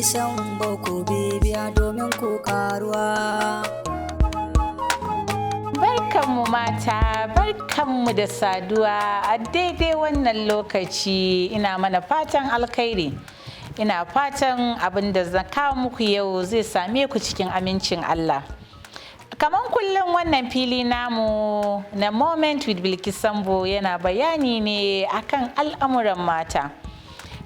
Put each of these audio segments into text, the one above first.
Sambo, ku bibiya domin ku karuwa. Barkanmu mata, barkanmu da saduwa a daidai wannan lokaci. Ina mana fatan alkhairi. Ina fatan abin da zan kawo muku yau zai same ku cikin amincin Allah. Kaman kullum, wannan fili namu na Moment with Bilkisu Sambo yana bayani ne akan al'amuran mata.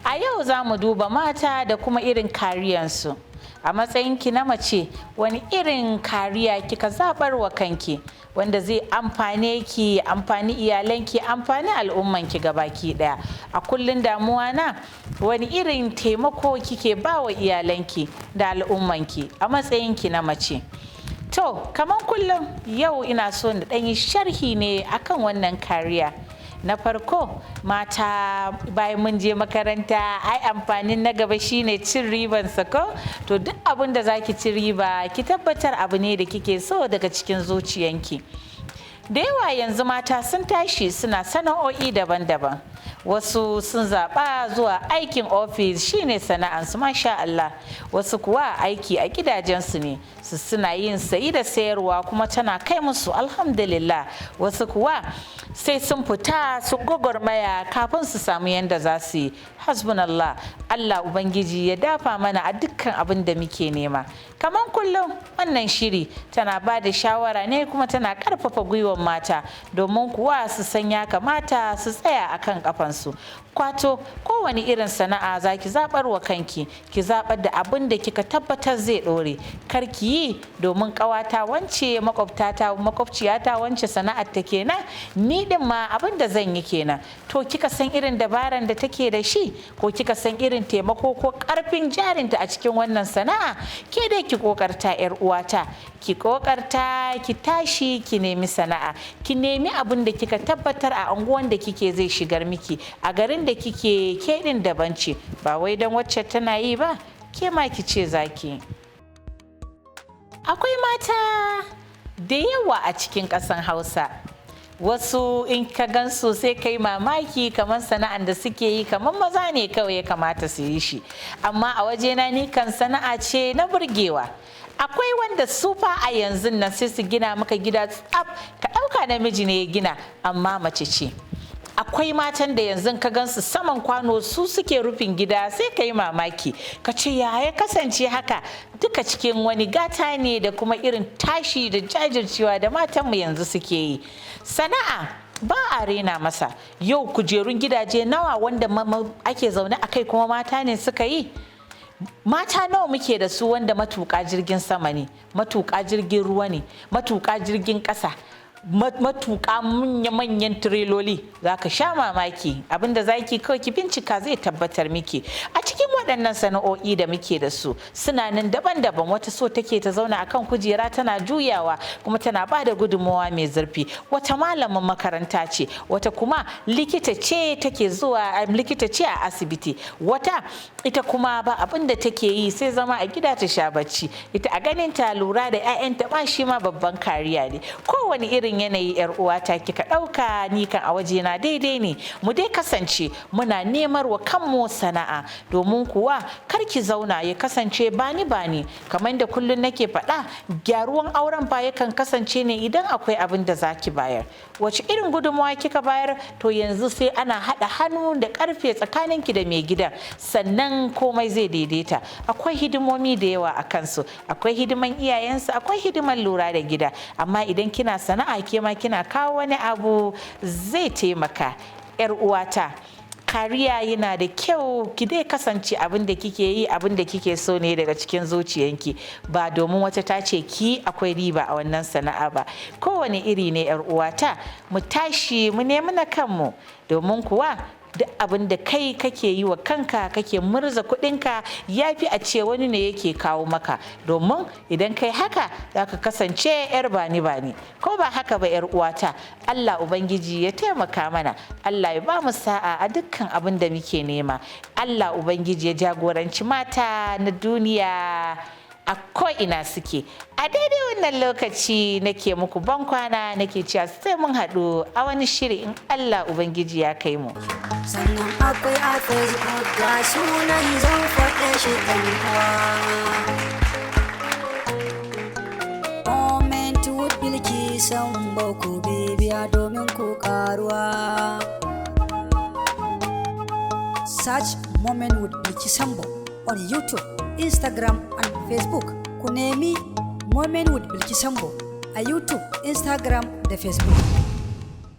A yau za mu duba mata da kuma irin kariyansu. A matsayinki na mace, wani irin kariya kika zaɓar wa kanki wanda zai amfane ki, amfani iyalanki, amfani al'ummanki gabaki ɗaya? A kullum damuwa na, wani irin taimako kike ba wa iyalanki da al'ummanki a matsayinki na mace? To, kaman kullum, yau ina so na ɗan yi sharhi ne akan wannan kariya. Na farko, mata, bayan mun je makaranta, ai amfanin na gaba shine cin riban ko. To, duk abin da zaki ci riba, ki tabbatar abu ne da kike so daga cikin zuciyanki. Da yawa yanzu mata sun tashi suna sana'o'i daban-daban. Wasu sun zaɓa zuwa aikin ofis shine sana'ansu, masha Allah. Wasu kuwa aiki a gidajensu ne, su suna yin sayi da sayarwa kuma tana kai musu, alhamdulillah. Wasu kuwa sai sun fita sun gwagwarmaya kafin su samu yadda za su yi. Hasbunallah, Allah Ubangiji ya dafa mana a dukkan abin da muke nema. Kamar kullum, wannan shiri tana ba da shawara ne kuma tana karfafa gwiwar mata, domin kuwa su san ya kamata su tsaya akan kafansu. Kwato kowane irin sana'a za ki zaɓar wa kanki, ki zaɓar da abin da kika tabbatar zai ɗore. Kar ki yi domin ƙawata wance, makwabtata, makwabciyata wance sana'ar ta kenan, ni din ma abin da zan yi kenan. To, kika san irin dabaran da take da shi, ko kika san irin taimako ko ƙarfin jarinta a cikin wannan sana'a? Ke dai ki kokarta, yar uwata, ki kokarta ki tashi ki nemi sana'a, ki nemi abin da kika tabbatar a unguwan da kike zai shigar miki, a garin da kike, ke din daban ce. Ba wai don wacce tana yi ba, ke ma ki ce zaki. Akwai mata da yawa a cikin ƙasan Hausa. Wasu in ka gansu sai kai mamaki, kamar sana'an da suke yi kamar maza ne kawai ya kamata su yi shi. Amma a wajena ni kan sana'a ce na burgewa. Akwai wanda su fa a yanzu nan sai su gina maka gida tsaf, ka ɗauka namiji ne ya gina, amma mace ce. Akwai matan da yanzu ka gansu saman kwano su suke rufin gida, sai ka yi mamaki, ka ce ya ya kasance haka? Duka cikin wani gata ne da kuma irin tashi da jajircewa da matanmu yanzu suke yi. Sana'a ba a rena masa. Yau kujerun gidaje nawa wanda ake zaune a kai kuma mata ne suka yi? Mata nawa muke da su wanda matuƙa jirgin sama ne, matuƙa jirgin ruwa ne, matuƙa jirgin ƙasa, matuƙa manya-manyan tireloli? Za ka sha mamaki. Abinda za ki kawai, ki bincika, zai tabbatar miki. A cikin waɗannan sana'o'i da muke da su, suna nan daban-daban. Wata so take ta zauna akan kujera tana juyawa kuma tana ba da gudunmawa mai zurfi. Wata malamin makaranta ce, wata kuma likita ce, take zuwa likita ce a asibiti. Wata ita kuma ba abin da take yi sai zama a gida ta sha bacci. Ita a ganin ta, lura da 'ya'yanta ma shi ma babban kariya ne. Kowane irin yanayi, yar uwata, kika ɗauka, ni kan a wajena daidai ne. Mu dai kasance muna nemar wa kanmu sana'a, domin kuwa kar ki zauna ya kasance bani bani. Kamar da kullum nake faɗa, gyaruwan auren ba yakan kasance ne idan akwai abin da zaki bayar. Wace irin gudunmawa kika bayar? To, yanzu sai ana haɗa hannu da ƙarfe tsakaninki da mai gidan, sannan komai zai daidaita. Akwai hidimomi da yawa a kansu, akwai hidiman iyayensu, akwai hidiman lura da gida. Amma idan kina sana'a, ke ma kina kawo wani abu, zai taimaka. Yar uwata, kariya yana da kyau. Ki dai kasance abin da kike yi, abin da kike so ne daga cikin zuciyanki, ba domin wata ta ce ki akwai riba a wannan sana'a ba. Kowane iri ne, yar uwata, mu tashi mu nemi na kanmu, domin kuwa duk abin da kai kake yi wa kanka, kake murza kuɗinka, ya fi a ce wani ne yake kawo maka. Domin idan kai haka, za ka kasance 'yar bani bani, ko ba haka ba, 'yar uwata? Allah Ubangiji ya taimaka mana. Allah ya ba mu sa'a a dukkan abin da muke nema. Allah Ubangiji ya jagoranci mata na duniya. A ko'ina suke. A daidai wannan lokaci nake muku bankwana, nake cewa sai mun haɗu a wani shiri in Allah Ubangiji ya kai mu. Sannan akwai a Facebook, ga sunan zan faɗe shi ɗan uwa. Moment with Bilki Sambo, ku bibiya domin ku karuwa. Search Moment with Bilki Sambo on YouTube, Instagram and Facebook. Ku nemi Moment with Bilki Sambo a YouTube, Instagram da Facebook.